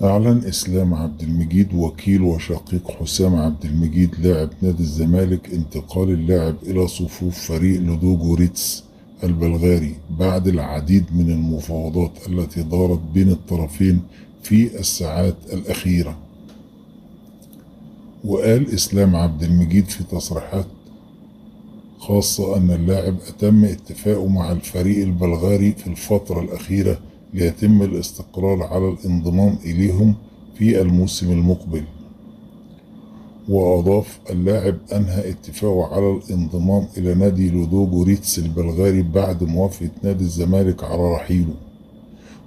أعلن إسلام عبد المجيد وكيل وشقيق حسام عبد المجيد لاعب نادي الزمالك انتقال اللاعب إلى صفوف فريق لودوجوريتس البلغاري بعد العديد من المفاوضات التي دارت بين الطرفين في الساعات الأخيرة. وقال إسلام عبد المجيد في تصريحات خاصة أن اللاعب أتم اتفاقه مع الفريق البلغاري في الفترة الأخيرة ليتم الاستقرار على الانضمام إليهم في الموسم المقبل. وأضاف اللاعب أنهى اتفاقه على الانضمام إلى نادي لودوجوريتس البلغاري بعد موافقة نادي الزمالك على رحيله.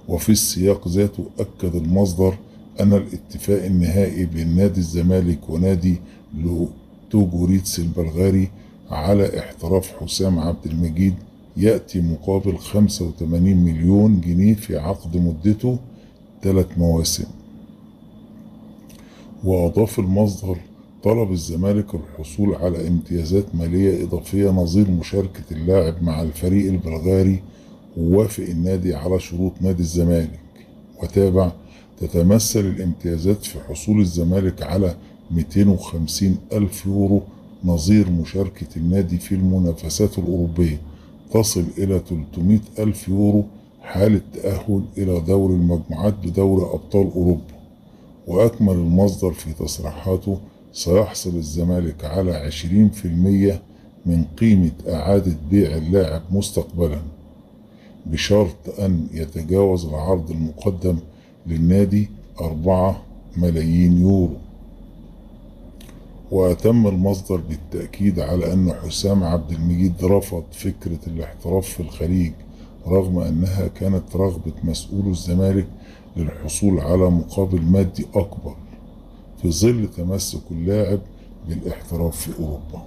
وفي السياق ذاته أكد المصدر أن الاتفاق النهائي بين نادي الزمالك ونادي لودوجوريتس البلغاري على احتراف حسام عبد المجيد يأتي مقابل 85 مليون جنيه في عقد مدته 3 مواسم. وأضاف المصدر طلب الزمالك الحصول على امتيازات مالية إضافية نظير مشاركة اللاعب مع الفريق البلغاري، ووافق النادي على شروط نادي الزمالك. وتابع تتمثل الامتيازات في حصول الزمالك على 250 ألف يورو نظير مشاركة النادي في المنافسات الأوروبية، تصل إلى 300 ألف يورو حال التأهل إلى دور المجموعات بدوري أبطال أوروبا. وأكمل المصدر في تصريحاته سيحصل الزمالك على 20% من قيمة إعادة بيع اللاعب مستقبلا، بشرط أن يتجاوز العرض المقدم للنادي 4 ملايين يورو. وأتم المصدر بالتأكيد على أن حسام عبد المجيد رفض فكرة الاحتراف في الخليج، رغم أنها كانت رغبة مسؤول الزمالك للحصول على مقابل مادي أكبر، في ظل تمسك اللاعب بالاحتراف في أوروبا.